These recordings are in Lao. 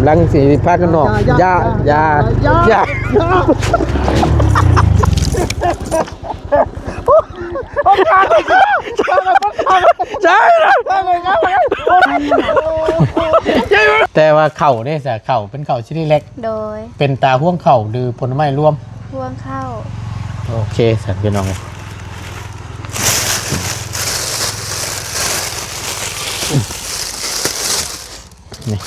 ຫຼັງຊິພາກັນນອກ. ຢ່າ ຢ່າ ຢ່າ ຢ່າ ຢ່າ ຢ່າ ໃຊ່ລະ. ແຕ່ວ່າເຂົ້າເດ້ຊະ ເຂົ້າເປັນເຂົ້າຊິລິແລັກ. ໂດຍ. ເປັນຕາຮວງເຂົ້າ ຫຼື ຜົນໄມ້ລວມ? ຮວງເຂົ້າ. ໂອເຄຊັ້ນພີ່ນ້ອງເອີຍ. ນີ້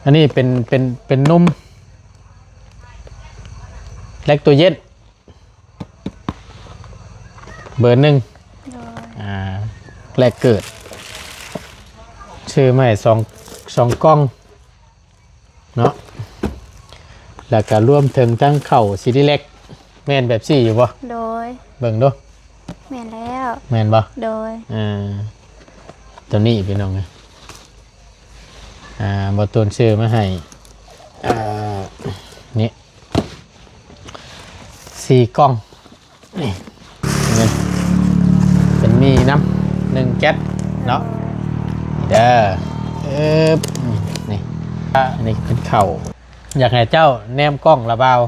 ອັນນີ້ເປັນ ເປັນ ເປັນນົມແລັກໂຕເຢັນ ເບີໜຶ່ງ. ໂດຍ. ອ່າ ແລກເກີດ ຊື້ມາໃຫ້ສອງ ສອງກ່ອງເນາະ ແລ້ວກະລວມເຖິງທັງເຂົ້າຊິລິແລັກ. ແມ່ນແບບຊີ້ຢູ່ບໍ່? ໂດຍ. ເບິ່ງດູ. ແມ່ນແລ້ວ. ແມ່ນບໍ່? ໂດຍ. ອ່າ ໂຕນີ້ພີ່ນ້ອງເອີຍ ອ່າ ບໍ່ຕູນຊື້ມາໃຫ້ ອ່າ ນີ້ ສີ່ກ່ອງ. ນີ້ ເປັນໝີ່ນຳ ໜຶ່ງແກັດເນາະ ເດີ. ເອີບ ນີ້ ອັນນີ້ເປັນເຂົ້າ. ຢາກໃຫ້ເຈົ້າແນມກ້ອງລະບ່າວ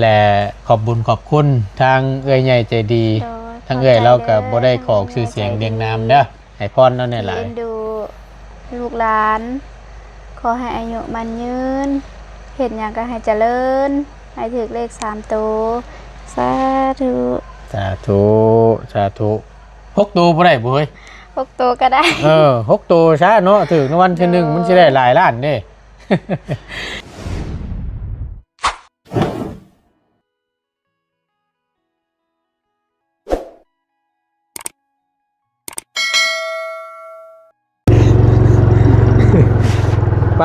ແລະ ຂອບບຸນຂອບຄຸນທາງເອື້ອຍໃຫຍ່ໃຈດີ. ໂດຍ. ທາງເອື້ອຍລາວກໍບໍ່ໄດ້ຂໍຊື່ສຽງລຽງນາມເດີ. ໃຫ້ພອນລາວແດ່ຫຼາຍ. ເອັນດູລູກຫຼານ ຂໍໃຫ້ອາຍຸໝັ້ນຍືນ ເຮັດຫຍັງກໍໃຫ້ຈະເລີນ ໃຫ້ຖືກເລກສາມໂຕ. ສາທຸ ສາທຸ ສາທຸ. ຫົກໂຕບໍ່ໄດ້ບໍ່ເຮີ້ຍ? ຫົກໂຕກໍໄດ້. ເອີ ຫົກໂຕຊະເນາະ ຖືກລາງວັນທີໜຶ່ງ ມັນຊິໄດ້ຫຼາຍລ້ານເດ້. ໄປ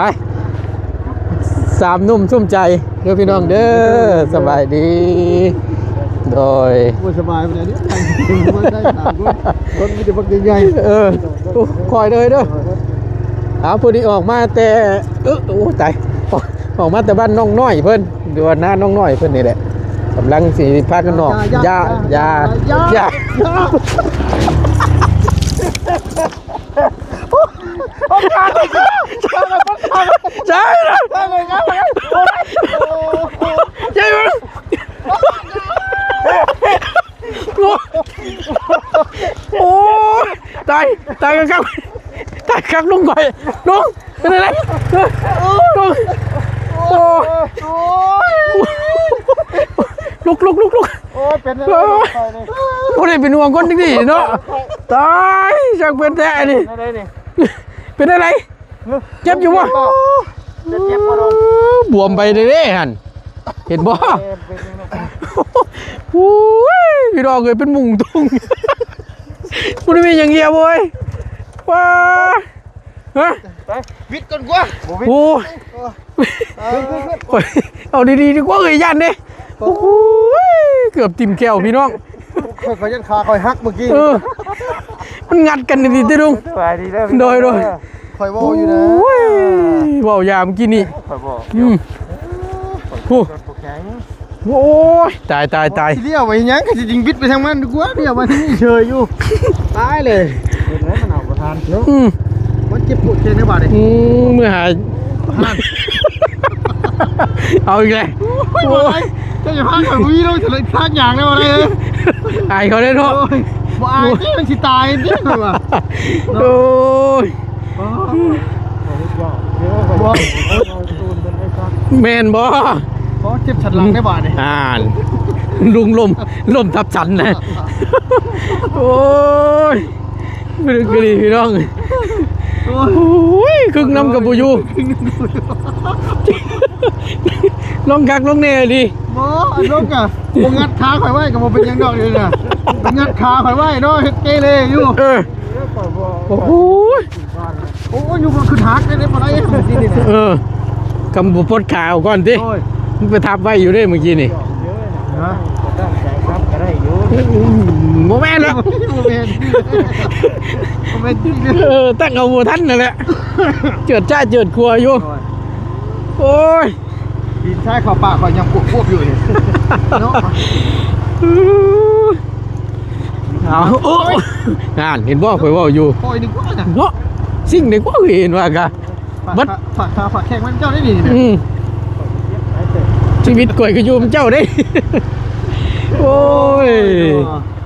ສາມໜຸ່ມຊຸມໃຈເດີພີ່ນ້ອງເດີ. ສະບາຍດີ. ໂດຍ. ໂອ້ຍ ສະບາຍປານໃດເດ້ ໄດ້ສາມຄົນ ຄົນມີແຕ່ບັກໃຫຍ່ໆ. ເອີ ໂອ້ ຄ່ອຍເດີເດີ. ເອົາ ຜູ້ນີ້ອອກມາແຕ່ ເອີ ໂອ້ ຕາຍ ອອກມາແຕ່ບ້ານນ້ອງນ້ອຍເພິ່ນ ຢູ່ນານ້ອງນ້ອຍເພິ່ນນີ້ແຫຼະ ກຳລັງຊິພາກັນນອກ. ຢ່າ ຢ່າ ຢ່າ ຢ່າ ຢ່າ ຢ່າ ໃຊ່ລະ ໃຊ່ລະ. ໂອ້ຍ ໂອ້ຍ ໂອ້ຍ ຕາຍ ຕາຍຄັກ ຕາຍຄັກ ລຸງຂ້ອຍ ລຸງ ເປັນໄດ ລຸງ. ໂອ້ຍ ລຸກ ລຸກ ລຸກ ລຸກ. ໂອ້ຍ ເປັນໄດ ໂອ້ຍ ຂ້ອຍນີ້ ບໍ່ໄດ້ເປັນຫ່ວງຄົນຈັກດີເນາະ. ຕາຍ ຊ່າງເປັນແທ້ນີ້ ເປັນໄດນີ້ ເປັນໄດ? ເຈັບຢູ່ບໍ່? ເຈັບບໍ່? ເຈັບບໍ່? ບວມໄປເດ້ຫັ້ນ ເຫັນບໍ່? ໂອ້ຍ ພີ່ນ້ອງເອີຍ ເປັນມຸງຕຸງ ບໍ່ໄດ້ມີຫຍັງເຫຍເວີຍ. ວ້າ ຮະ ໄປ ວິດກ່ອນກວ່າ. ໂອ້ຍ ເອົາດີໆດີກວ່າເອີຍ ຢ້ານເດ້. ໂອ້ຍ ເກືອບຕິ່ມແກ້ວ ພີ່ນ້ອງ. ຂ້ອຍ ຂ້ອຍຢ້ານຂາຂ້ອຍຫັກເມື່ອກີ້. ເອີ ມັນງັດກັນດີໆຕິລຸງ. ສະບາຍດີເດີ ໂດຍ ໂດຍ. ຂ້ອຍເວົ້າຢູ່ນະ ໂອ້ຍ ເວົ້າຢາເມື່ອກີ້ນີ້ ຂ້ອຍບອກ ອືມ ໂອ້ ໂອ້ຍ ຕາຍ ຕາຍ ຕາຍ. ຊິລ້ຽວໄປຫຍັງ ກໍຊິຈິງບິດໄປທາງມັນດີກວ່າ ລ້ຽວມາທາງນີ້ເສີຍຢູ່. ຕາຍເລີຍ ເຫັນແລ້ວມັນເອົາບໍ່ທັນເນາະ. ອືມ ມັນເຈັບປວດແຂນໃນບາດນີ້. ອືມ ເມື່ອຫາ ເອົາອີກແລ້ວ. ໂອ້ຍ ບໍ່ໄດ້ ເຈົ້າຢ່າພາຂ້ອຍວີລົງທາງຢາງໄດ້ບໍ່ໄດ້ເອີຍ. ອາຍເຂົາເດ້ເນາະ. ໂອ້ຍ ບໍ່ອາຍຕິ ມັນຊິຕາຍຕິຂ້ອຍວ່າ. ໂອ້ຍ ແມ່ນບໍ່? ພໍເຈັບສັນຫຼັງໄດ້ບາດນີ້ ອ່ານ ລຸງລົ້ມ ລົ້ມທັບສັນນະ. ໂອ້ຍ ເປັນກະດີພີ່ນ້ອງ. ໂອ້ຍ ໂອ້ຍ ຄຶ່ງນຳກໍບໍ່ຢູ່ ລົງຄັກລົງແນ່ດີ. ບໍ່ ອັນລົງກະບໍ່ງັດຂາຂ້ອຍໄວ້ກໍບໍ່ເປັນຫຍັງດອກນີ້ນະ ໄປງັດຂາຂ້ອຍໄວ້ເນາະ ເຮັດເກເລຢູ່. ເອີ ໂອ້ໂຫ ໂອ້ຍ ຢູ່ບໍ່ຄືຖາກໄດ້ບໍ່ໄດ້. ເອີ ກຳບໍ່ປົດຂາອອກກ່ອນຕິ ໂອ້ຍ ມັນໄປທັບໄວ້ຢູ່ເດ້ມື້ກີ້ນີ້. ຮະ ຕັ້ງໃຈກັບກໍໄດ້ຢູ່ ບໍ່ແມ່ນແລ້ວ ບໍ່ແມ່ນ ບໍ່ແມ່ນ. ເອີ ຕັ້ງເອົາບໍ່ທັນນັ້ນແຫຼະ ເຈີດຈ້າເຈີດຂົວຢູ່. ໂອ້ຍ ໂອ້ຍ ຕີນຊ້າຍເຂົ້າປາກຂ້ອຍຍັງຂວບໆຢູ່ນີ້ເນາະ. ເອົາ ໂອ້ຍ ນັ້ນເຫັນບໍ່ ຂ້ອຍເວົ້າຢູ່ ຂ້ອຍນຶກວ່ານະ ເນາະ ສິ່ງໃດກໍເຫັນວ່າກະ ເບິດ ຝາກ ຝາກ ຝາກແຂກມັນເຈົ້າໄດ້ນີ້ ອືມ ຊີວິດຂ້ອຍກໍຢູ່ນຳເຈົ້າເດ້ ໂອ້ຍ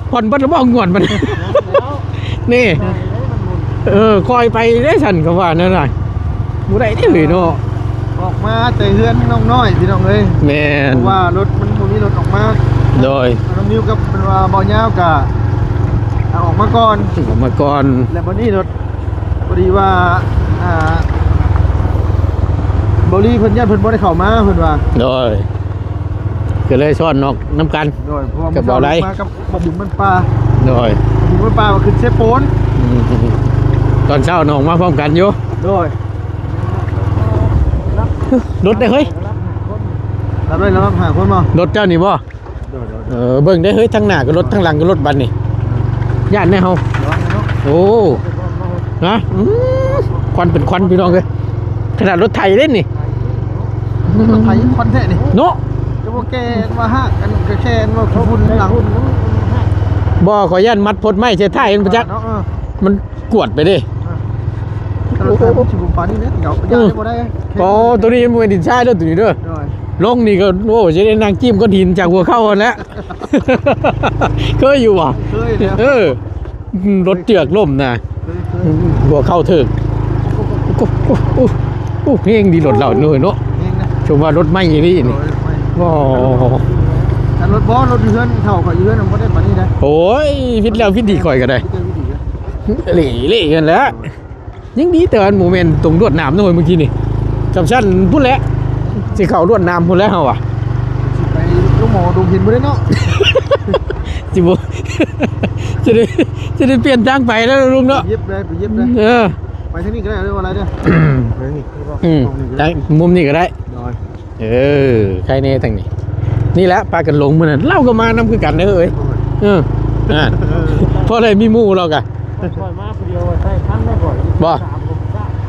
ຜ່ອນເບິດແລ້ວບໍ່ ງວດມັນ ນີ້ ເອີ ຄ່ອຍໄປເດ້ຊັ້ນ ກໍວ່າແນວນັ້ນ ບໍ່ໄດ້ເດ້ເລີຍເນາະ ອອກມາແຕ່ເຮືອນນ້ອງນ້ອຍ ພີ່ນ້ອງເອີຍ ແມ່ນ ເພາະວ່າລົດມັນບໍ່ມີລົດອອກມາ ໂດຍ ນ້ອງນິວກັບ ເພິ່ນວ່າບໍ່ຍາວກະ ອອກມາກ່ອນ ອອກມາກ່ອນ ແລ້ວບັດນີ້ລົດ ພໍດີວ່າ ອ່າ ເບົາລີເພິ່ນຢ້ານເພິ່ນບໍ່ໄດ້ເຂົ້າມາ ເພິ່ນວ່າ ໂດຍ ກໍເລີຍຊ້ອນນອກນຳກັນ ໂດຍ ເພາະວ່າ ກັບເບົາໄລ ມາກັບບ່າວບຸນບ້ານປ່າ ໂດຍ ບ່າວບຸນບ້ານປ່າວ່າຂຶ້ນເຊໂປນ ອືມ ຕອນເຊົ້ານ້ອງມາພ້ອມກັນຢູ່ ໂດຍ ລົດເດ້ເຮີ້ຍ ຮັບໄດ້ແລ້ວ ຮັບຫ້າຄົນບໍ່ ລົດເຈົ້ານີ້ບໍ່? ໂດຍໆ ເອີ ເບິ່ງເດ້ເຮີ້ຍ ທາງໜ້າກໍລົດ ທາງຫຼັງກໍລົດ ບັດນີ້ ຢ້ານແດ່ເຮົາ ໂອ້ ຮະ ອືມ ຄວັນເປັນຄວັນ ພີ່ນ້ອງເອີຍ ຂະໜາດລົດໄຖເດ້ນີ້ ລົດໄຖຄວັນແທ້ນີ້ ເນາະ ຈະບໍ່ແກ່ວ່າຮາກ ອັນນັ້ນກໍແກ່ວ່າຂີ້ຝຸ່ນຫຼັງ ບໍ່ ຂ້ອຍຢ້ານມັດພົດໄມ້ໃສ່ທ້າຍມັນບໍ່ຈັກ ເນາະ ເອີ ມັນກວດໄປເດ້ ເອີ ໂອ້ໂຫ ຊິບໍ່ປານນີ້ເດ້ ເອົາ ອືມ ຢ້ານບໍ່ໄດ້ ອໍ ໂຕນີ້ມັນບໍ່ແມ່ນດິນຊາຍເດີ ໂຕນີ້ເດີ ໂດຍ ລົງນີ້ກໍ ໂອ້ ຊິໄດ້ນັ່ງຈິ້ມກ້ອນຫີນຈາກຫົວເຂົ່າຫັ້ນແຫຼະ ເຄີຍຢູ່ບໍ່? ເຄີຍແລ້ວ ເອີ ລົດເຈືອກລົ້ມນະ ເຄີຍໆ ຫົວເຂົ່າຖືກ ໂອ້ ໂອ້ ໂອ້ ໂອ້ ແຮງດີລົດລາວເນາະ ແຮງນະ ຊົມວ່າລົດໃໝ່ອີ່ຫຼີນີ້ ໂອ້ຍ ໂອ້ ຄັນລົດບໍ່ ລົດຢູ່ເຮືອນເຖົ້າຂ້ອຍຢູ່ເຮືອນມັນບໍ່ໄດ້ປານນີ້ນະ ໂອ້ຍ ຜິດແລ້ວຜິດອີກ ຂ້ອຍກໍໄດ້ ຜິດແລ້ວຜິດອີກ ເລໆ ຫັ້ນແຫຼະ ຍັງດີແຕ່ວ່າບໍ່ແມ່ນຕົງລວດໜາມເນາະເມື່ອກີ້ນີ້ ກຳຊັ້ນພຸ້ນແຫຼະ ຊິເຂົ້າລວດໜາມພຸ້ນແຫຼະເຮົາອະ ຊິໄປໂຮງໝໍດົງເຫັນບໍ່ໄດ້ເນາະ ຊິບໍ່ ຊິໄດ້ ຊິໄດ້ປ່ຽນທາງໄປແລ້ວລຸງເນາະ ໄປເຢັບໄດ້ ໄປເຢັບໄດ້ ເອີ ໄປທາງນີ້ກໍໄດ້ ເອີ ວ່າຫຼາຍເດີ ໄປນີ້ ອືມ ໄດ້ ມຸມນີ້ກໍໄດ້ ໂດຍ ເອີ ໃຄແນ່ທາງນີ້ ນີ້ແຫຼະ ພາກັນລົງມື້ນັ້ນ ລາວກໍມານຳຄືກັນເດີເອີຍ ເອີ ນັ້ນ ເອີ ພໍໄດ້ມີໝູ່ລາວກະ ຂ້ອຍມາຜູ້ດຽວໃຊ້ຄັນໄດ້ຂ້ອຍ ບໍ່? ສາມຄົນ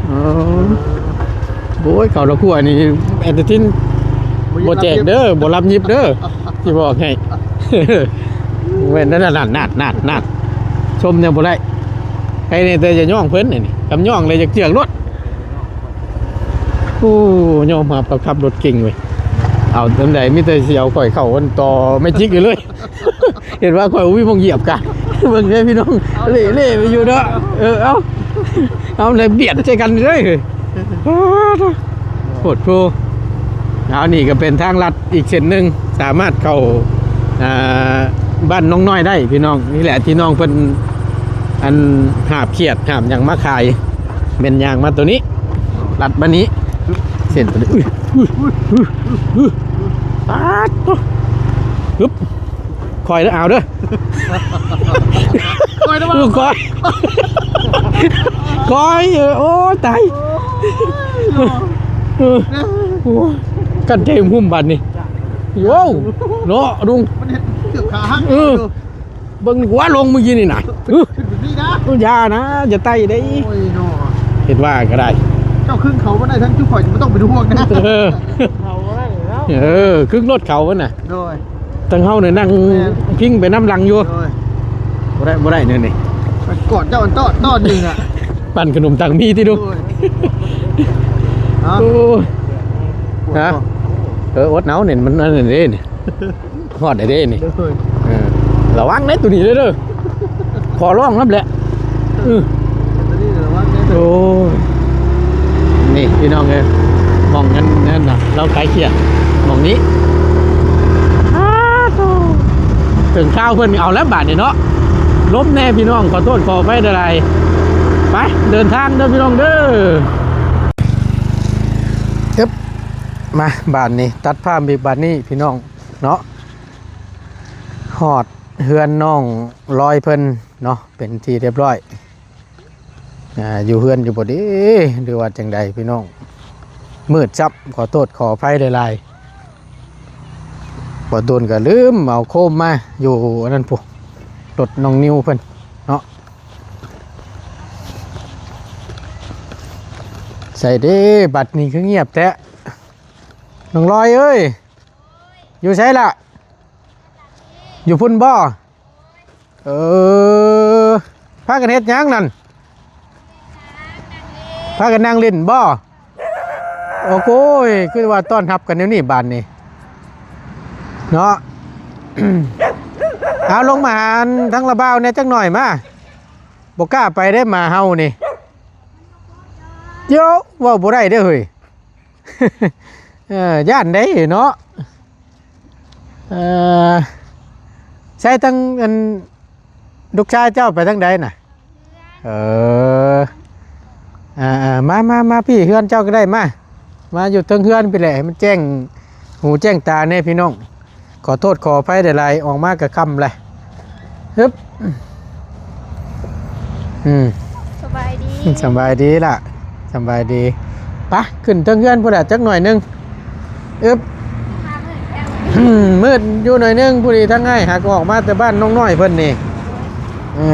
ເອີ ໂອ້ຍ ເຂົ້າລະຄົວນີ້ແອັນເຕີເທນ ບໍ່ແຈກເດີ ບໍ່ຮັບຍິບເດີ ຊິບອກໃຫ້ ແມ່ນນັ້ນ ນັ້ນ ນັ້ນ ຊົມແນວບໍ່ໄດ້ ໃຄແນ່ແຕ່ຢ່າຍ້ອງເພິ່ນນີ້ ຄັນຍ້ອງແລ້ວຢາກເຈືອກໂລດ ໂອ້ ຍອມຮັບລາວຂັບລົດເກັ່ງເວີຍ ເອົາຈັ່ງໃດ ມີແຕ່ຊິເອົາຂ້ອຍເຂົ້າອັນຕໍ່ແມຈິກນີ້ເລີຍ ເຫັນວ່າຂ້ອຍບໍ່ມີໝ່ອງຢຽບກະ ເບິ່ງເດີພີ່ນ້ອງ ເລໆ ໄປຢູ່ເນາະ ເອີ ເອົາ ເອົາແລ້ວບຽດໃສ່ກັນເລີຍ ໂພດໂພ ເອົາ ນີ້ກໍເປັນທາງລັດອີກເສັ້ນໜຶ່ງ ສາມາດເຂົ້າ ອ່າ ບ້ານນ້ອງນ້ອຍໄດ້ພີ່ນ້ອງ ນີ້ແຫຼະທີ່ນ້ອງເພິ່ນ ອັນ ຫາບຂຽດຫາບຫຍັງມາຂາຍ ແມ່ນຍ່າງມາໂຕນີ້ ລັດມານີ້ ເສັ້ນໂຕນີ້ ອຸ້ຍ ອຸ້ຍ ອຸ້ຍ ອຸ້ຍ ປາດໂທ້ ຮຶບ ຄ່ອຍເດີ ເອົາເດີ ຄ່ອຍເດີ ຄ່ອຍ ຄ່ອຍ ເອີ ໂອ້ຍ ຕາຍ ໂອ້ຍ ເອີ ໂອ້ຍ ກັນເທງຫຸ້ມບັດນີ້ ໂວ້ວ ເນາະລຸງ ມັນເຮັດເກືອບຂາຫັກ ເອີ ເບິ່ງຫົວລົງມື້ກີ້ນີ້ນະ ຂຶ້ນແບບນີ້ນະ ຢ່ານະ ຢ່າໄຕ່ເດ້ ໂອ້ຍເນາະ ເຮັດວ່າກໍໄດ້ ເຈົ້າຄຶງເຂົາບໍ່ໄດ້ ທັງຈຸຂ້ອຍບໍ່ຕ້ອງເປັນຫ່ວງນະ ເອີ ເຂົາບໍ່ໄດ້ແລ້ວ ເອີ ຄຶງລົດເຂົາຫັ້ນນະ ໂດຍ ທັງເຮົານີ້ນັ່ງ ແມ່ນ ພິງໄປນຳຫຼັງຢູ່ ໂດຍ ບໍ່ໄດ້ ບໍ່ໄດ້ແນວນີ້ ໄປກອດເຈົ້າອັນຕອດ ຕອດໜຶ່ງອະ ປັ້ນຂະໜົມຕັງມີຕິລູກ ໂດຍ ຮະ ໂອ້ຍ ຮະ ເອີ ອົດເອົານີ້ ມັນອັນນັ້ນເດ້ນີ້ ຮອດໄດ້ເດ້ນີ້ ໂດຍ ເອີ ລະວັງເດ້ໂຕນີ້ເດີ ຂໍຮ້ອງນຳແຫຼະ ເອີ ໂຕນີ້ລະວັງເດ້ ໂອ້ຍ ນີ້ພີ່ນ້ອງເອີຍ ໝ່ອງນັ້ນ ນັ້ນນະ ລາວຂາຍຂຽດ ໝ່ອງນີ້ ອ້າໂທ້ ເຖິງຄາວເພິ່ນເອົາແລ້ວບາດນີ້ເນາະ ລົມແດ່ພີ່ນ້ອງ ຂໍໂທດຂໍອະໄພຫຼາຍໆ ໄປ ເດີນທາງເດີພີ່ນ້ອງເດີ ອຶບ ມາ ບາດນີ້ ຕັດພາບອີກບາດນີ້ພີ່ນ້ອງເນາະ ຮອດເຮືອນນ້ອງລອຍເພິ່ນເນາະ ເປັນທີ່ຮຽບຮ້ອຍ ອ່າ ຢູ່ເຮືອນຢູ່ບໍ່ເດ ຫຼືວ່າຈັ່ງໃດພີ່ນ້ອງ ມືດຊ້ຳ ຂໍໂທດຂໍອະໄພຫຼາຍໆ ບໍ່ດົນກໍລືມເອົາໂຄມມາຢູ່ອັນນັ້ນພຸ້ນ ລົດນ້ອງນິວເພິ່ນເນາະ ໃສເດ ບັດນີ້ຄືງຽບແທ້ ນ້ອງລອຍເອີຍ ຢູ່ໃສລະ? ຢູ່ພຸ້ນບໍ່? ເອີ ພາກັນເຮັດຫຍັງນັ້ນ? ພາກັນນັ່ງຫຼິ້ນບໍ່? ໂອ້ໂຫຍ ຄືວ່າຕ້ອນຮັບກັນແນວນີ້ບາດນີ້ເນາະ. ເອົາ ລົງມາຫາທາງລາວບ່າວແດ່ຈັກໜ່ອຍມາ. ບໍ່ກ້າໄປເດ້ໝາເຮົານີ້. ໂຢ ເວົ້າບໍ່ໄດ້ເດ້ເຮີ້ຍ. ເອີ ຢ້ານເດ້ເນາະ. ເອີ ໃສທາງອັນ ລູກຊາຍເຈົ້າໄປທາງໃດນະ? ເອີ ອ່າໆ ມາໆໆ ມາ ມາ ມາ ພີ່ ເຮືອນເຈົ້າກໍໄດ້ ມາ ມາຢູ່ເທິງເຮືອນພີ້ແຫຼະ ໃຫ້ມັນແຈ້ງຫູແຈ້ງຕາແດ່ພີ່ນ້ອງ. ຂໍໂທດຂໍອະໄພຫຼາຍໆ ອອກມາກໍຄ່ຳແລ້ວ. ຮຶບ ອືມ ສະບາຍດີ ສະບາຍດີລະ ສະບາຍດີ. ປະ ຂຶ້ນເທິງເຮືອນພຸ້ນລະຈັກໜ້ອຍໜຶ່ງ. ອຶບ ມືດຢູ່ໜ້ອຍໜຶ່ງ. ພໍດີທາງອ້າຍຫາກອອກມາແຕ່ບ້ານນ້ອງນ້ອຍເພິ່ນນີ້. ເອີ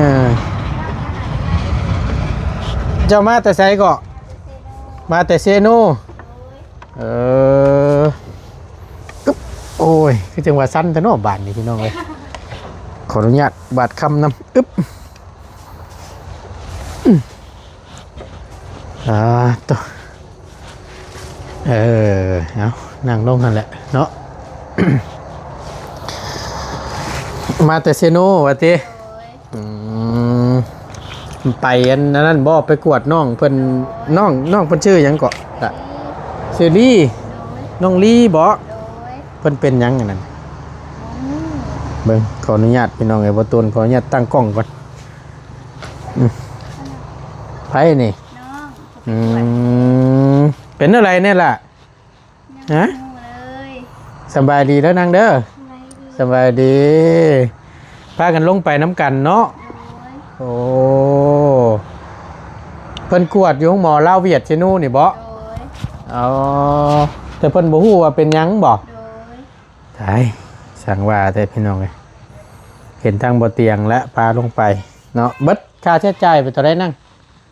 ເຈົ້າມາແຕ່ໃສເກາະ? ມາແຕ່ເຊໂນ. ເອີ ອຶບ ໂອ້ຍ ຄືຈັ່ງວ່າສັ່ນແທ້ເນາະບາດນີ້ພີ່ນ້ອງເອີຍ. ຂໍອະນຸຍາດບາດຄຳນຳ. ອຶບ ອືມ ອ່າ ໂຕ ເອີ ເອົາ ນັ່ງລົງຫັ້ນແຫຼະເນາະ. ມາແຕ່ເຊໂນວ່າຕິ? ໂດຍ. ອືມ ໄປອັນນັ້ນບໍ່? ໄປກວດນ້ອງເພິ່ນ. ໂດຍ. ນ້ອງ ນ້ອງເພິ່ນຊື່ຫຍັງເກາະ? ຊື່ລີ. ໂດຍ. ນ້ອງລີບໍ? ໂດຍ. ເພິ່ນເປັນຫຍັງອັນນັ້ນ? ອືມ ເບິ່ງ ຂໍອະນຸຍາດພີ່ນ້ອງເອີຍ ບໍ່ຕູນ ຂໍອະນຸຍາດຕັ້ງກ້ອງກ່ອນ. ອືມ ໃຜນີ້? ນ້ອງ. ອືມ ເປັນແນວໃດແດ່ລະ? ຮະ? ຍັງບໍ່ຮູ້ເລີຍ. ສະບາຍດີເດີນາງເດີ. ສະບາຍດີ ສະບາຍດີ. ພາກັນລົງໄປນຳກັນເນາະ. ໂດຍ. ໂອ້ ເພິ່ນກວດຢູ່ໂຮງໝໍລາວຫວຽດເຊໂນນີ້ບໍ? ໂດຍ. ອໍ ແຕ່ເພິ່ນບໍ່ຮູ້ວ່າເປັນຫຍັງບໍ? ໂດຍ. ຕາຍ ຊ່າງວ່າແທ້ພີ່ນ້ອງເອີຍ. ເຫັນທາງບໍ່ຕຽງແລ້ວພາລົງໄປເນາະ. ເບິດຄ່າໃຊ້ຈ່າຍໄປເທົ່າໃດນາງ?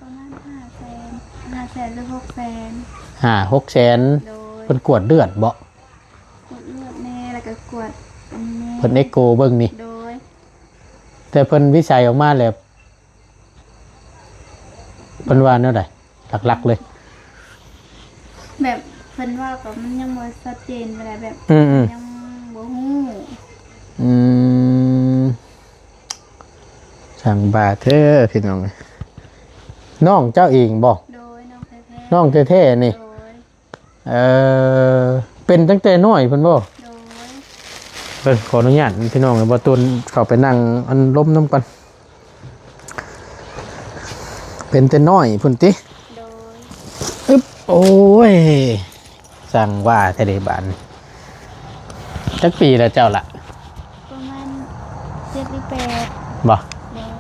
ປະມານຫ້າແສນ ຫ້າແສນ ຫຼື ຫົກແສນ. ຫ້າຫົກແສນ. ໂດຍ. ເພິ່ນກວດເລືອດບໍ? ກວດເລືອດແດ່ ແລ້ວກໍກວດອັນນີ້ແດ່. ເພິ່ນເອັກໂກເບິ່ງນີ້. ໂດຍ. ແຕ່ເພິ່ນວິໄສອອກມາແລ້ວ ເພິ່ນວ່າແນວໃດ ຫຼັກໆເລີຍ? ແບບເພິ່ນເວົ້າກໍມັນຍັງບໍ່ຊັດເຈນປານໃດ ແບບ ອືມໆ ຍັງບໍ່ຮູ້. ອືມ ຊ່າງບ້າແທ້ພີ່ນ້ອງເອີຍ. ນ້ອງເຈົ້າເອງບໍ? ໂດຍ ນ້ອງແທ້ໆ. ນ້ອງແທ້ໆນີ້? ໂດຍ. ເອີ ເປັນຕັ້ງແຕ່ນ້ອຍພຸ້ນບໍ? ໂດຍ. ເບິ່ງ ຂໍອະນຸຍາດພີ່ນ້ອງເອີຍ ບໍ່ຕູນເຂົ້າໄປນັ່ງອັນລົມນຳກ່ອນ. ເປັນແຕ່ນ້ອຍພຸ້ນຕິ? ໂດຍ. ອຶບ ໂອ້ຍ ຊ່າງວ່າແທ້ເດບາດນີ້. ຈັກປີແລ້ວເຈົ້າລະ? ປະມານເຈັດຫຼືແປດ. ບໍ່? ໂດຍ.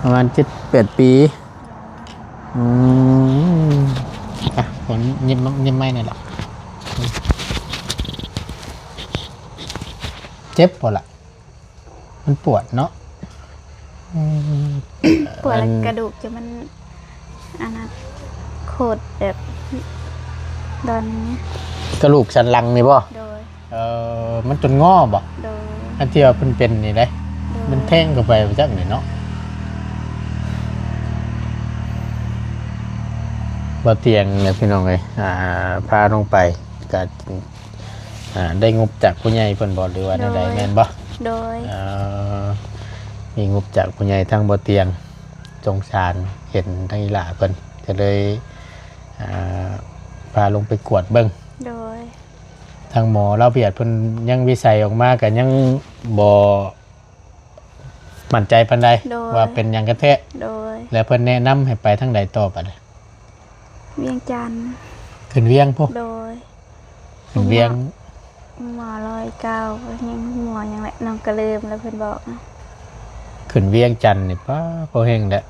ປະມານເຈັດແປດປີ. ອືມ ອ່ະ ຂໍຍິບ ຍິບໄມ້ໜ້ອຍລະ. ເຈັບບໍ່ລະ? ມັນປວດເນາະ. ອືມ ປວດ ອັນ ກະດູກຈະມັນ ອັນນັ້ນ ໂຄດແບບ ດອນນີ້ ກະດູກສັນຫຼັງນີ້ບໍ່? ໂດຍ. ເອີ ມັນຈົນງໍ້ບໍ່? ໂດຍ. ອັນທີ່ວ່າເພິ່ນເປັນນີ້ເດ້. ໂດຍ. ມັນແທງເຂົ້າໄປບໍ່ຈັກນີ້ເນາະ. ບໍ່ຕຽງແຫຼະພີ່ນ້ອງເອີຍ ອ່າ ພາລົງໄປ ກະ ອ່າ ໄດ້ງົບຈາກຜູ້ໃຫຍ່ເພິ່ນບໍ່ ຫຼືວ່າແນວໃດ? ໂດຍ. ແມ່ນບໍ່? ໂດຍ. ເອີ ມີງົບຈາກຜູ້ໃຫຍ່ ທາງບໍ່ຕຽງສົງສານເຫັນທາງອີ່ຫຼ້າເພິ່ນ ກໍເລີຍ ອ່າ ພາລົງໄປກວດເບິ່ງ. ໂດຍ. ທາງໝໍລາວວຽດເພິ່ນຍັງວິໄສອອກມາ ກໍຍັງບໍ່ໝັ້ນໃຈປານໃດ. ໂດຍ. ວ່າເປັນຫຍັງກັນແທ້. ໂດຍ. ແລ້ວເພິ່ນແນະນຳໃຫ້ໄປທາງໃດຕໍ່ບາດນີ້? ວຽງຈັນ. ຂຶ້ນວຽງພຸ້ນ? ໂດຍ. ຂຶ້ນວຽງ ໝໍຮ້ອຍເກົ້າ ຫຍັງ ໝໍຫຍັງແຫຼະ ນ້ອງກໍລືມແລ້ວເພິ່ນບອກ. ຂຶ້ນວຽງຈັນນີ້ ປ້າ ພໍແຮງແຫຼະ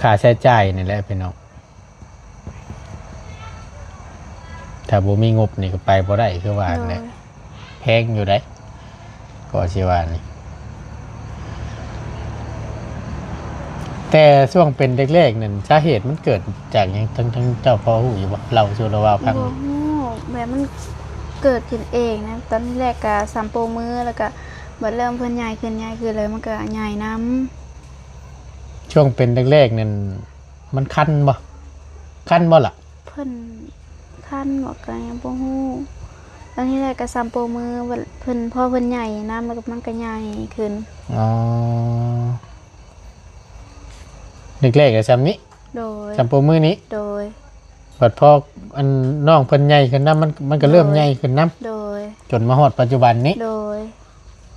ຄ່າໃຊ້ຈ່າຍນີ້ແຫຼະພີ່ນ້ອງ. ຖ້າບໍ່ມີງົບນີ້ກໍໄປບໍ່ໄດ້ຄືວ່າຫັ້ນແຫຼະ. ໂດຍ. ແພງຢູ່ໃດ໋ ກໍຊິວ່ານີ້. ແຕ່ຊ່ວງເປັນແລກໆນັ້ນ ສາເຫດມັນເກີດຈາກຫຍັງ? ທັງ ທັງເຈົ້າພໍຮູ້ຢູ່ບໍ່? ເລົ່າສູ່ລາວຟັງ. ບໍ່ຮູ້ ແບບມັນເກີດຂຶ້ນເອງນະ. ຕອນແລກກະສຳໂປມື ແລ້ວກະບັດເລີ່ມເພິ່ນໃຫຍ່ຂຶ້ນ ໃຫຍ່ຂຶ້ນ ແລ້ວມັນກະໃຫຍ່ນຳ. ຊ່ວງເປັນແລກໆນັ້ນ ມັນຄັນບໍ່? ຄັນບໍ່ລະ? ເພິ່ນຄັນບໍ່ ກໍຍັງບໍ່ຮູ້. ອັນນີ້ແຫຼະ ກໍສ່ຳໂປ້ມື ເພິ່ນ ພໍເພິ່ນໃຫຍ່ນຳ ແລ້ວກໍມັນກໍໃຫຍ່ຂຶ້ນ. ອໍ ແລກໆກໍສ່ຳນີ້. ໂດຍ. ສ່ຳໂປ້ມືນີ້. ໂດຍ. ບັດພໍອັນນ້ອງເພິ່ນໃຫຍ່ຂຶ້ນນຳ ມັນ ມັນກໍເລີ່ມໃຫຍ່ຂຶ້ນນຳ. ໂດຍ. ຈົນມາຮອດປັດຈຸບັນນີ້. ໂດຍ.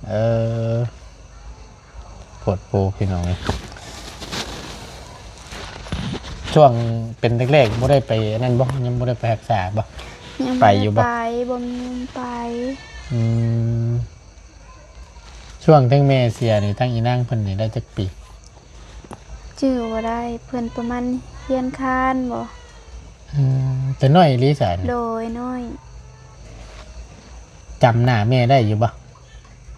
ເອີ ໂພດໂພພີ່ນ້ອງເອີຍ. ຊ່ວງເປັນແລກໆ ບໍ່ໄດ້ໄປອັນນັ້ນບໍ່? ຍັງບໍ່ໄດ້ໄປຮັກສາບໍ່? ຍັງບໍ່ໄດ້ໄປຢູ່ບໍ່? ໄປ ບໍ່ມີເງິນໄປ. ອືມ ຊ່ວງທັງແມ່ເສຍນີ້ ທັງອີນາງເພິ່ນນີ້ໄດ້ຈັກປີ? ຈື່ບໍ່ໄດ້ ເພິ່ນປະມານຮຽນຄານບໍ່? ອືມ ແຕ່ນ້ອຍອີ່ຫຼີຊັ້ນ. ໂດຍ ນ້ອຍ. ຈຳໜ້າແມ່ໄດ້ຢູ່ບໍ່?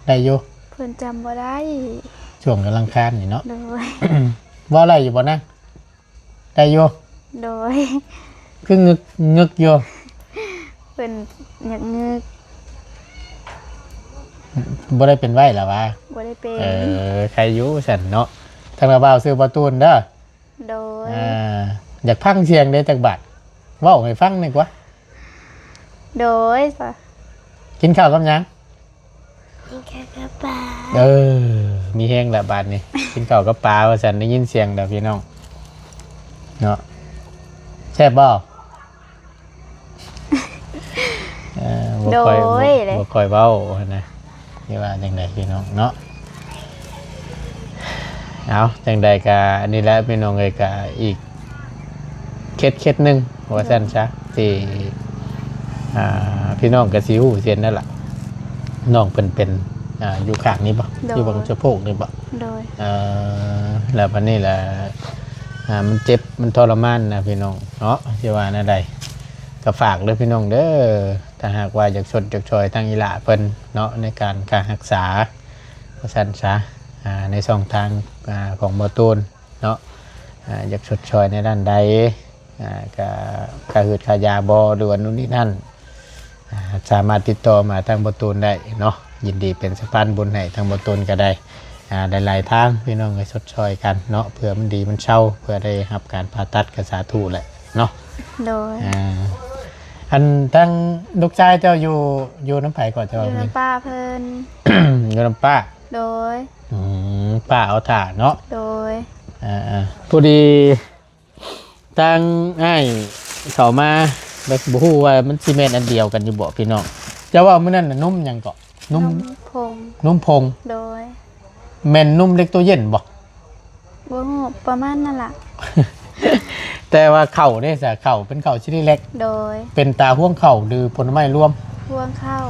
ໄດ້ຢູ່. ເພິ່ນຈຳບໍ່ໄດ້ ຊ່ວງກຳລັງຄານນີ້ເນາະ. ໂດຍ. ເວົ້າໄດ້ຢູ່ບໍ່ນາງ? ໄດ້ຢູ່. ໂດຍ. ຄືງຶກງຶກຢູ່? ເພິ່ນຢາກງຶກ. ບໍ່ໄດ້ເປັນໄວລະຫວາ? ບໍ່ໄດ້ເປັນ. ເອີ ໃຄຢູ່ຊັ້ນເນາະ. ທາງລາວບ່າວຊື່ບໍ່ຕູນເດີ. ໂດຍ. ອ່າ ຢາກຟັງສຽງເດ້ຈັກບາດ? ເວົ້າໃຫ້ຟັງແດ່ກວ່າ. ໂດຍ. ກິນເຂົ້າກັບຫຍັງ? ກິນເຂົ້າກັບປາ. ເອີ ມີແຮງລະບາດນີ້ ກິນເຂົ້າກັບປາວ່າຊັ້ນ. ໄດ້ຍິນສຽງແລ້ວພີ່ນ້ອງເນາະ. ແຊບບໍ່? ເອີ ບໍ່ຄ່ອຍ ໂດຍ ບໍ່ ບໍ່ຄ່ອຍເວົ້າຫັ້ນນະ. ຊິວ່າຈັ່ງໃດພີ່ນ້ອງເນາະ. ເອົາ ຈັ່ງໃດກະນີ້ແຫຼະພີ່ນ້ອງເອີຍ ກະອີກເຂດ ເຂດໜຶ່ງວ່າຊັ້ນຊະ ທີ່ ອ່າ ພີ່ນ້ອງກະຊິຮູ້ເຊັ່ນນັ້ນລະ ນ້ອງເພິ່ນເປັນ ອ່າ ຢູ່ຂ້າງນີ້ບໍ່? ໂດຍ. ຢູ່ບັງສະໂພກນີ້ບໍ່? ໂດຍ. ເອີ ແລ້ວບັດນີ້ລະ ອ່າ ມັນເຈັບ ມັນທໍລະມານນະພີ່ນ້ອງເນາະ. ຊິວ່າແນວໃດ ກໍຝາກເດີພີ່ນ້ອງເດີ ຖ້າຫາກວ່າຢາກຊົດຢາກຊ່ອຍທາງອີ່ຫຼ້າເພິ່ນເນາະ ໃນການຄ່າຮັກສາວ່າຊັ້ນຊະ ອ່າ ໃນຊ່ອງທາງ ອ່າ ຂອງບໍ່ຕູນເນາະ ອ່າ ຢາກຊົດຊ່ອຍໃນດ້ານໃດ ອ່າ ກະຄ່າຮືດຄ່າຢາບໍ່ ຫຼືວ່າໂນ່ນນີ້ນັ້ນ ອ່າ ສາມາດຕິດຕໍ່ມາທາງບໍ່ຕູນໄດ້ເນາະ ຍິນດີເປັນສະພານບຸນໃຫ້ທາງບໍ່ຕູນກໍໄດ້. ອ່າ ຫຼາຍໆທາງພີ່ນ້ອງກໍຊົດຊ່ອຍກັນເນາະ ເພື່ອມັນດີມັນເຊົາ ເພື່ອໄດ້ຮັບການຜ່າຕັດກໍສາທຸແຫຼະເນາະ. ໂດຍ. ອ່າ ອັນທາງລູກຊາຍເຈົ້າຢູ່ ຢູ່ນຳໃຜກໍ? ເຈົ້າ ຢູ່ນຳປ້າເພິ່ນ. ຢູ່ນຳປ້າ. ໂດຍ. ອືມ ປ້າເອົາຖ້າເນາະ. ໂດຍ. ອ່າໆ ພໍດີ ທາງອ້າຍເຂົ້າມາ ແລ້ວບໍ່ຮູ້ວ່າມັນຊິແມ່ນອັນດຽວກັນຢູ່ບໍ່ພີ່ນ້ອງ. ເຈົ້າເວົ້າມື້ນັ້ນນະ ນົມຫຍັງເກາະ? ນົມ ນົມຜົງ. ນົມຜົງ. ໂດຍ. ແມ່ນນົມເລັກໂຕເຢັນບໍ່? ບໍ່ຮູ້ ປະມານນັ້ນລະ. ແຕ່ວ່າເຂົ້າເດ້ຊະ ເຂົ້າເປັນເຂົ້າຊີຣີແລັກ. ໂດຍ. ເປັນຕາຮວງເຂົ້າ ຫຼື ຜົນໄມ້ລວມ? ຮວງເຂົ້າ.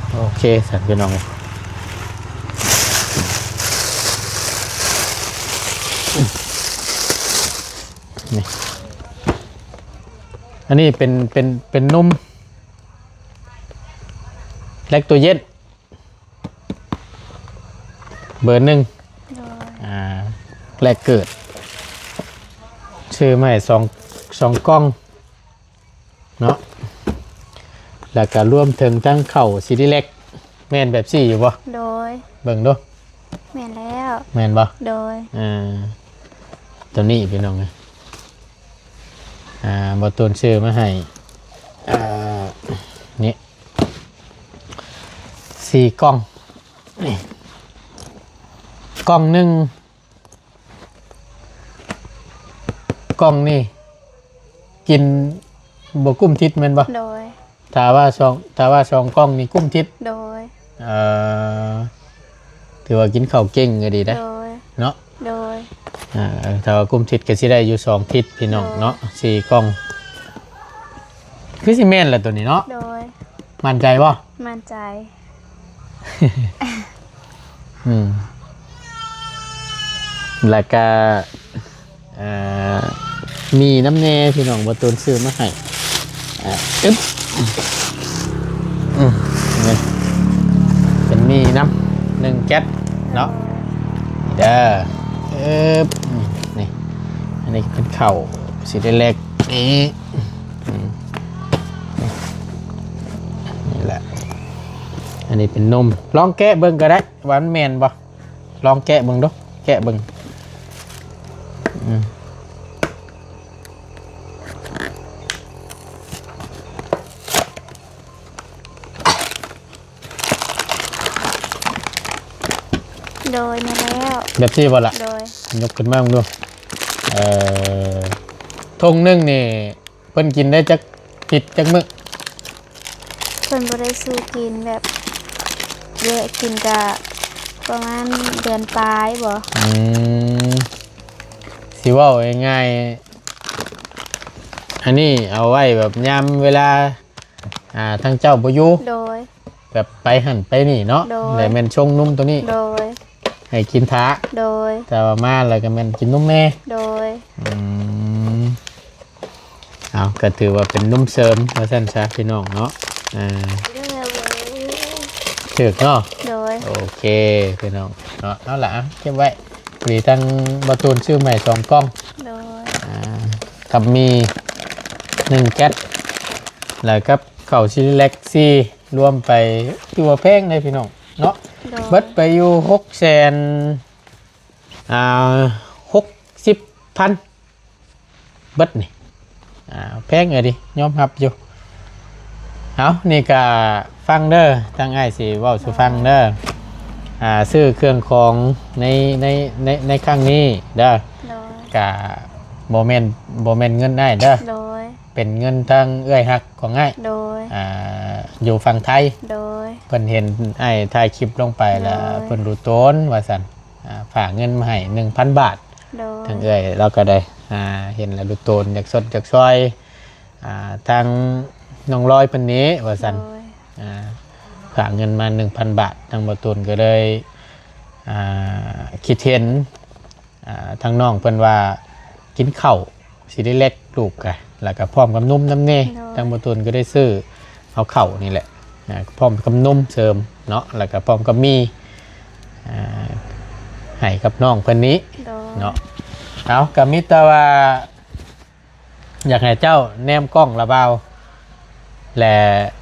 ໂອເຄຊັ້ນພີ່ນ້ອງ. ນີ້ ອັນນີ້ເປັນ ເປັນ ເປັນນົມແລັກໂຕເຢັນ ເບີໜຶ່ງ. ໂດຍ. ອ່າ ແລກເກີດ ຊື້ມາໃຫ້ສອງ ສອງກ່ອງເນາະ ແລ້ວກະລວມເຖິງທັງເຂົ້າຊີຣີແລັກ ແມ່ນແບບຊີ້ຢູ່ບໍ່? ໂດຍ. ເບິ່ງດູ. ແມ່ນແລ້ວ. ແມ່ນບໍ່? ໂດຍ. ອ່າ ຕົວນີ້ພີ່ນ້ອງເອີຍ ອ່າ ບໍ່ຕູນຊື້ມາໃຫ້ ອ່າ ນີ້ ສີ່ກ່ອງ ນີ້ ກ່ອງໜຶ່ງ ກ່ອງນີ້ກິນບໍ່ກຸ້ມທິດແມ່ນບໍ່? ໂດຍ. ຖ້າວ່າສອງ ຖ້າວ່າສອງກ່ອງນີ້ກຸ້ມທິດ. ໂດຍ. ເອີ ຖືວ່າກິນເຂົ້າເກັ່ງກໍດີໄດ໋. ໂດຍ. ເນາະ? ໂດຍ. ເອີ ຖ້າວ່າກຸ້ມທິດກໍຊິໄດ້ຢູ່ສອງທິດພີ່ນ້ອງເນາະ. ໂດຍ. ສີ່ກ່ອງ ຄືຊິແມ່ນລະໂຕນີ້ເນາະ. ໂດຍ. ໝັ້ນໃຈບໍ່? ໝັ້ນໃຈ. ອືມ ແລ້ວກະ ອ່າ ມີນຳແດ່ພີ່ນ້ອງ ບໍ່ຕູນຊື້ມາໃຫ້. ອ່າ ອຶບ ອືມ ນີ້ ເປັນໝີ່ນຳ ໜຶ່ງແກັດເນາະ ເດີ. ອຶບ ນີ້ ອັນນີ້ເປັນເຂົ້າ ຊິໄດ້ແລກ ນີ້ ອືມ ນີ້ ນີ້ແຫຼະ ອັນນີ້ເປັນນົມ ລອງແກະເບິ່ງກໍໄດ້ ວ່າມັນແມ່ນບໍ່ ລອງແກະເບິ່ງດູ ແກະເບິ່ງ ອືມ ໂດຍ ແມ່ນແລ້ວ ແບບນີ້ບໍ່ລະ? ໂດຍ ຍົກຂຶ້ນມາເບິ່ງດູ. ເອີ ຖົງໜຶ່ງນີ້ ເພິ່ນກິນໄດ້ຈັກທິດຈັກມື້? ເພິ່ນບໍ່ໄດ້ສູ່ກິນ ແບບແຍກກິນກະປະມານເດືອນປາຍບໍ? ອືມ ຊິເວົ້າງ່າຍໆ ອັນນີ້ເອົາໄວ້ແບບຍາມເວລາ ອ່າ ທາງເຈົ້າບໍ່ຢູ່ ໂດຍ ແບບໄປຫັ້ນໄປນີ້ເນາະ ໂດຍ ແລ້ວແມ່ນຊົງນົມໂຕນີ້ ໂດຍ ໃຫ້ກິນຖ້າ ໂດຍ ແຕ່ວ່າມາແລ້ວກໍແມ່ນກິນນົມແມ່ ໂດຍ ອືມ ເອົາ ກໍຖືວ່າເປັນນົມເສີມວ່າຊັ້ນຊະ ພີ່ນ້ອງເນາະ ອ່າ ຖືກເນາະ ໂດຍ ໂອເຄ ພີ່ນ້ອງເນາະ ເອົາລະ ເກັບໄວ້ ພໍດີທາງບ່າວຕູນຊື້ໃໝ່ສອງກ່ອງ ໂດຍ ອ່າ ກັບໝີ່ໜຶ່ງແກັດ ແລ້ວກັບ ເຂົ້າຊີຣີແລັກສີ່ ລວມໄປ ຖືວ່າແພງເດ້ພີ່ນ້ອງເນາະ ໂດຍ ເບິດໄປຢູ່ຫົກແສນ ອ່າ ຫົກສິບພັນ ເບິດນີ້ ອ່າ ແພງເອີຍຕິ ຍອມຮັບຢູ່. ເອົາ ນີ້ກະຟັງເດີ ທາງອ້າຍຊິເວົ້າສູ່ຟັງເດີ ອ່າ ຊື້ເຄື່ອງຂອງໃນ ໃນ ໃນ ໃນຄັ້ງນີ້ເດີ ໂດຍ ກະບໍ່ແມ່ນ ບໍ່ແມ່ນເງິນອ້າຍເດີ ໂດຍ ເປັນເງິນທາງເອື້ອຍຮັກຂອງອ້າຍ ໂດຍ ອ່າ ຢູ່ຝັ່ງໄທ ໂດຍ ເພິ່ນເຫັນອ້າຍຖ່າຍຄລິບລົງໄປແລ້ວ ໂດຍ ເພິ່ນຮູ້ໂຕນວ່າຊັ້ນ ອ່າ ຝາກເງິນມາໃຫ້ໜຶ່ງພັນບາດ ໂດຍ ທາງເອື້ອຍລາວກໍໄດ້ ອ່າ ເຫັນແລ້ວຮູ້ໂຕນ ຢາກຊົດຢາກຊ່ອຍ ອ່າ ທາງນ້ອງລອຍເພິ່ນນີ້ວ່າຊັ້ນ ໂດຍ ອ່າ ຝາກເງິນມາໜຶ່ງພັນບາດ ທາງບ່າວຕູນກໍເລີຍ ອ່າ ຄິດເຫັນ ອ່າ ທາງນ້ອງເພິ່ນວ່າກິນເຂົ້າຊີຣີແລັກລູກກະ ແລ້ວກະພ້ອມກັບນົມນຳແດ່ ໂດຍ ທາງບ່າວຕູນກໍໄດ້ຊື້ເອົາເຂົ້ານີ້ແຫຼະ ອ່າ ພ້ອມກັບນົມເສີມເນາະ ແລ້ວກະພ້ອມກັບໝີ່ ອ່າ ໃຫ້ກັບນ້ອງເພິ່ນນີ້ ໂດຍ ເນາະ ເອົາ ກໍມີແຕ່ວ່າ ຢາກໃຫ້ເຈົ້າແນມກ້ອງລະບ່າວ ແລະ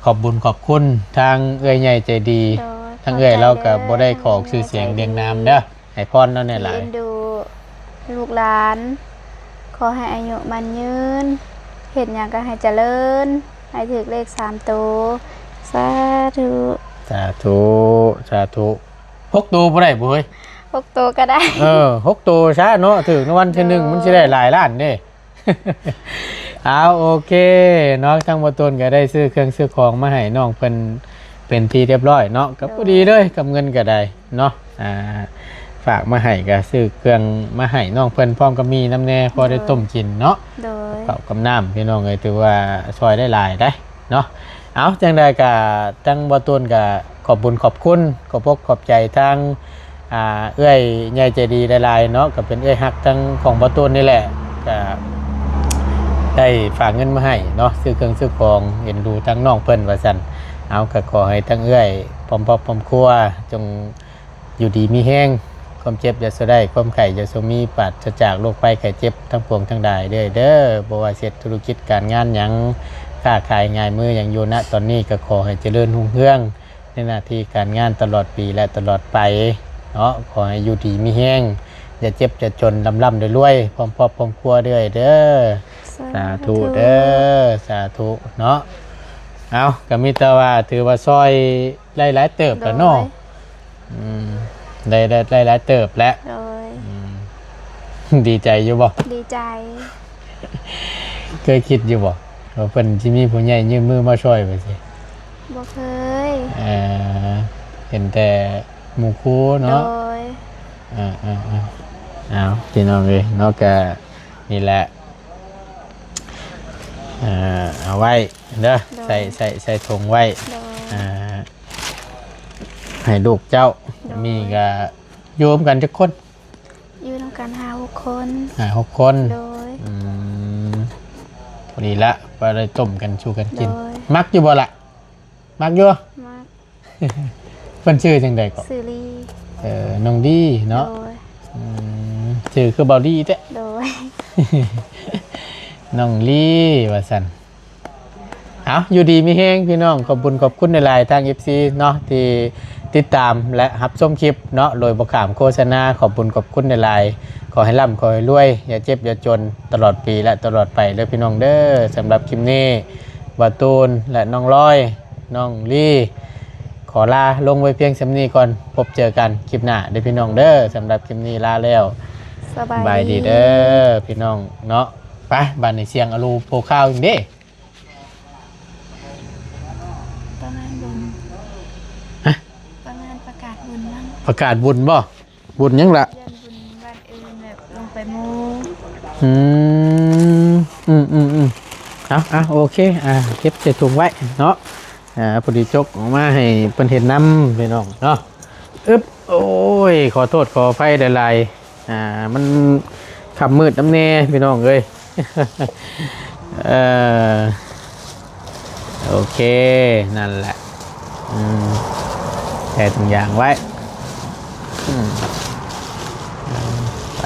ຂອບບຸນຂອບຄຸນທາງເອື້ອຍໃຫຍ່ໃຈດີ ໂດຍ ທາງເອື້ອຍລາວກໍບໍ່ໄດ້ຂໍຊື່ສຽງລຽງນາມເດີ ໃຫ້ພອນລາວແດ່ຫຼາຍ ທີ່ເອັນດູລູກຫຼານ ຂໍໃຫ້ອາຍຸໝັ້ນຍືນ ເຮັດຫຍັງກໍໃຫ້ຈະເລີນ ໃຫ້ຖືກເລກສາມໂຕ ສາທຸ ສາທຸ ສາທຸ ຫົກໂຕບໍ່ໄດ້ບໍ່ເຮີ້ຍ? ຫົກໂຕກໍໄດ້ ເອີ ຫົກໂຕຊະເນາະ ຖືກລາງວັນທີໜຶ່ງ ໂດຍ ມັນຊິໄດ້ຫຼາຍລ້ານເດ້. ເອົາ ໂອເຄເນາະ ທາງບ່າວຕູນກໍໄດ້ຊື້ເຄື່ອງຊື້ຂອງມາໃຫ້ນ້ອງເພິ່ນເປັນທີ່ຮຽບຮ້ອຍເນາະ ກໍ ໂດຍ ພໍດີເລີຍກັບເງິນກໍໄດ້ເນາະ ອ່າ ຝາກມາໃຫ້ ກໍຊື້ເຄື່ອງມາໃຫ້ນ້ອງເພິ່ນ ພ້ອມກັບໝີ່ນຳແດ່ ພໍໄດ້ ໂດຍ ຕົ້ມກິນເນາະ ໂດຍ ເຂົ້າກັບນ້ຳ ພີ່ນ້ອງເອີຍ ຖືວ່າຊ່ອຍໄດ້ຫຼາຍໄດ໋ເນາະ. ເອົາ ຈັ່ງໃດກໍທາງບ່າວຕູນກໍຂອບບຸນຂອບຄຸນ ຂອບອົກຂອບໃຈທາງ ອ່າ ເອື້ອຍໃຫຍ່ໃຈດີຫຼາຍໆເນາະ ກໍເປັນເອື້ອຍຮັກທັງຂອງບ່າວຕູນນີ້ແຫຼະ ກໍໄດ້ຝາກເງິນມາໃຫ້ເນາະ ຊື້ເຄື່ອງຊື້ຂອງ ເອັນດູທາງນ້ອງເພິ່ນວ່າຊັ້ນ. ເອົາ ກໍຂໍໃຫ້ທັງເອື້ອຍພ້ອມຄອບພ້ອມຄົວ ຈົ່ງຢູ່ດີມີແຮງ ຄວາມເຈັບຢ່າສູ່ໄດ້ ຄວາມໄຂ້ຢ່າສູ່ມີ ປາສຈາກໂລກໄພໄຂ້ເຈັບທັງປວງທັງຫຼາຍເດີ້ ເດີ້ ບໍ່ວ່າເຮັດທຸລະກິດການງານຫຍັງ ຄ້າຂາຍງ່າຍມືຫຍັງຢູ່ນະຕອນນີ້ ກໍຂໍໃຫ້ຈະເລີນຮຸ່ງເຮືອງ ໃນໜ້າທີ່ການງານຕະຫຼອດປີ ແລະ ຕະຫຼອດໄປເນາະ ຂໍໃຫ້ຢູ່ດີມີແຮງ ຢ່າເຈັບຢ່າຈົນ ລ່ຳໆລວຍໆ ພ້ອມຄອບພ້ອມຄົວເດີ້ ເດີ້. ສາທຸ ສາທຸເດີ້ ສາທຸເນາະ. ເອົາ ກໍມີແຕ່ວ່າຖືວ່າຊ່ອຍໄດ້ຫຼາຍເຕີບແລ້ວເນາະ ໂດຍ ອືມ ໄດ້ ໄດ້ ໄດ້ຫຼາຍເຕີບແລ້ວ ໂດຍ ອືມ ດີໃຈຢູ່ບໍ່? ດີໃຈ. ເຄີຍຄິດຢູ່ບໍ່ ວ່າເພິ່ນຊິມີຜູ້ໃຫຍ່ຍື່ນມືມາຊ່ອຍວ່າຊີ້? ບໍ່ເຄີຍ. ເອີ ເຫັນແຕ່ໝູ່ຄູ່ເນາະ ໂດຍ ເອີໆໆ ເອົາ ພີ່ນ້ອງເອີຍເນາະ ກະນີ້ແຫຼະ ເອີ ເອົາໄວ້ເດີ ໂດຍ ໃສ່ ໃສ່ ໃສ່ຖົງໄວ້ ໂດຍ ເອີ ໃຫ້ລູກເຈົ້າ ໂດຍ ມີກະຢູ່ນຳກັນຈັກຄົນ? ຢູ່ນຳກັນຫ້າຫົກຄົນ ຫ້າຫົກຄົນ ໂດຍ ອືມ ພໍດີລະ ພໍໄດ້ຕົ້ມກັນສູ່ກັນກິນ ໂດຍ ມັກຢູ່ບໍ່ລະ? ມັກຢູ່ ມັກ. ເພິ່ນຊື່ຈັ່ງໃດເກາະ? ຊື່ລີ ເອີ ນ້ອງລີເນາະ ໂດຍ ອືມ ຊື່ຄືເບົາລີແທ້ ໂດຍ ນ້ອງລີວ່າຊັ້ນ. ເອົາ ຢູ່ດີມີແຮງພີ່ນ້ອງ ຂອບບຸນຂອບຄຸນຫຼາຍໆ ທາງ ເອັຟຊີ ເນາະ ທີ່ຕິດຕາມ ແລະ ຮັບຊົມຄລິບເນາະ ໂດຍບໍ່ຂ້າມໂຄສະນາ ຂອບບຸນຂອບຄຸນຫຼາຍໆ ຂໍໃຫ້ລ່ຳ ຂໍໃຫ້ລວຍ ຢ່າເຈັບຢ່າຈົນ ຕະຫຼອດປີ ແລະ ຕະຫຼອດໄປເດີ້ ພີ່ນ້ອງເດີ້. ສຳລັບຄລິບນີ້ ບ່າວຕູນ ແລະ ນ້ອງລອຍ ນ້ອງລີ ໂຄ ຂໍລາລົງໄວ້ພຽງສ່ຳນີ້ກ່ອນ. ພົບເຈີກັນຄລິບໜ້າເດີພີ່ນ້ອງເດີ. ສຳລັບຄລິບນີ້ລາແລ້ວ. ສະບາຍດີເດີພີ່ນ້ອງເນາະ. ໄປ ບາດນີ້ສຽງອາລູໂພຄາວອີກເດ້. ປະມານບຸນ. ຮະ? ປະມານປະກາດບຸນນຳ. ປະກາດບຸນບໍ່? ບຸນຫຍັງລະ? ຢ້ານບຸນວັນອື່ນແບບລົງໄປໂມ. ອືມ ອືມໆໆ ເອົາໆ ໂອເຄ ອ່າ ເກັບໃສ່ຖົງໄວ້ເນາະ. ອ່າ ພໍດີຈົກອອກມາໃຫ້ເພິ່ນເຫັນນຳພີ່ນ້ອງເນາະ. ອຶບ ໂອ້ຍ ຂໍໂທດຂໍອະໄພຫຼາຍໆ. ອ່າ ມັນຄ່ຳມືດນຳແດ່ພີ່ນ້ອງເອີຍ. ເອີ ໂອເຄ ນັ້ນແຫຼະ. ອືມ ໃສ່ຖົງຢາງໄວ້. ອືມ ໄປ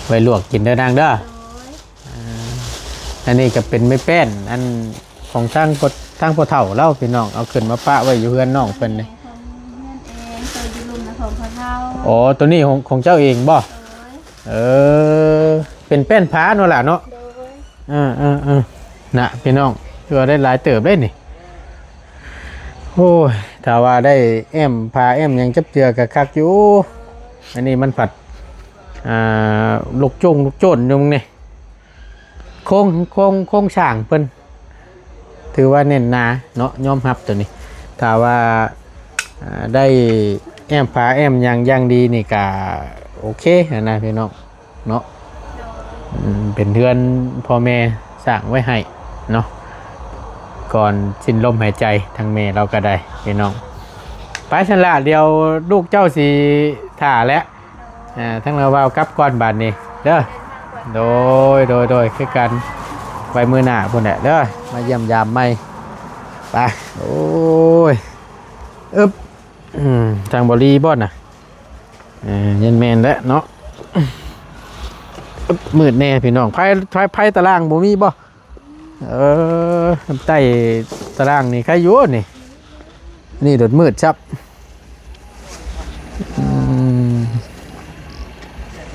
ໄວ້ລວກກິນເດີນາງເດີ. ໂດຍ ອ່າ ອັນນີ້ກໍເປັນໄມ້ແປ້ນ ອັນຂອງທາງພໍ່ ທາງພໍ່ເຖົ້າລາວ ພີ່ນ້ອງ ເອົາຂຶ້ນມາປະໄວ້ຢູ່ເຮືອນນ້ອງເພິ່ນນີ້. ຂອງເຮືອນເອງ ໂຕຢູ່ລຸ່ມນະຂອງພໍ່ເຖົ້າ. ອໍ ໂຕນີ້ຂອງ ຂອງເຈົ້າເອງບໍ່? ໂດຍ ເອີ ເປັນແປ້ນຜາເນາະຫຼ້າເນາະ. ໂດຍ ເອີໆໆ ນະ ພີ່ນ້ອງ ຖືວ່າໄດ້ຫຼາຍເຕີບເດ້ນີ້. ໂອ້ຍ ຖ້າວ່າໄດ້ແອ້ມຜ້າແອ້ມຫຍັງຈັບເຈື່ອກໍຄັກຢູ່. ອັນນີ້ມັນພັດ ອ່າ ລູກໂຈ້ງລູກໂຈ້ນຢູ່ນີ້. ໂຄງ ໂຄງ ໂຄງສ້າງເພິ່ນຖືວ່າແໜ້ນໜາເນາະ ຍອມຮັບໂຕນີ້. ຖ້າວ່າ ອ່າ ໄດ້ແອ້ມຜ້າແອ້ມຫຍັງຢ່າງດີນີ້ກະໂອເຄຫັ້ນນະພີ່ນ້ອງເນາະ. ອືມ ເປັນເຮືອນພໍ່ແມ່ສ້າງໄວ້ໃຫ້ເນາະ ກ່ອນສິ້ນລົມຫາຍໃຈ ທາງແມ່ລາວກໍໄດ້ພີ່ນ້ອງ. ໄປຊັ້ນລະ ດຽວລູກເຈົ້າຊິຖ້າແຫຼະ. ອ່າ ທາງລາວວ່າກັບກ່ອນບາດນີ້ເດີ. ໂດຍ ໂດຍ ໂດຍ ຄືກັນ ໄວ້ມື້ໜ້າພຸ້ນແຫຼະເດີ ມາຢ້ຽມຢາມໃໝ່. ໄປ ໂອ້ຍ ອຶບ ອືມ ທາງບໍລີບໍ່ນະ? ເອີ ແມ່ນແຫຼະເນາະ. ອຶບ ມືດແດ່ພີ່ນ້ອງ. ໄຟ ໄຟ ໄຟຕາລ່າງບໍ່ມີບໍ່? ເອີ ໃຕ້ຕາລ່າງນີ້ໃຄຢູ່ນີ້ ນີ້ໂດດມືດຊັບ. ອືມ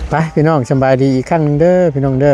ໄປ ພີ່ນ້ອງ ສະບາຍດີອີກຄັ້ງໜຶ່ງເດີ ພີ່ນ້ອງເດີ.